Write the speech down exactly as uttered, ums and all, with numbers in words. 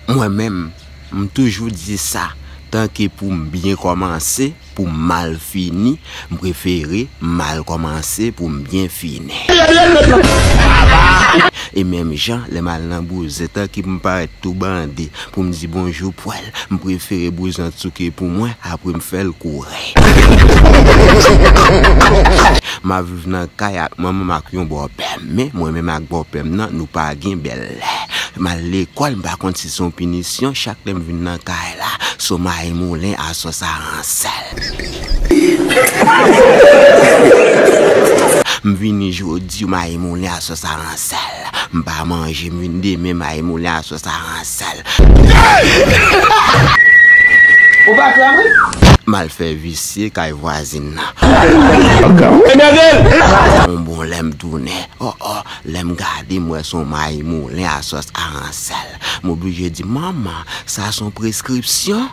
Mwen menm, m toujou di sa, tanke pou m byen kòmanse, pou m mal fini, m prefere m mal kòmanse pou m byen fini. E menm jan, lè m al nan bouzen, tanke pou m parèt tou bande, pou m di bonjou pwèl, m prefere bouzen an souke pou mwen, apre m fè l kouri. M ap viv nan kay ak manman m ak yon bòpè m, men mwen menm ak bòpè m nan, nou pa gen bèl lè. M al lekòl, m pa konn si se yon pinisyon, chak lè m vin nan kay la, se mayi moulen a sòs aransèl. M vini jodi, mayi moulen a sòs aransèl. M pa manje, m vin demen, mayi moulen a sòs aransèl. Ou pa krè mwen? M al fè visye kay vwazin nan. Yon bon lè m tounen, o, o, lè m gade, m wè se yon mayi moulen a sòs aransèl. M oblije di, manman, sa se yon preskripsyon?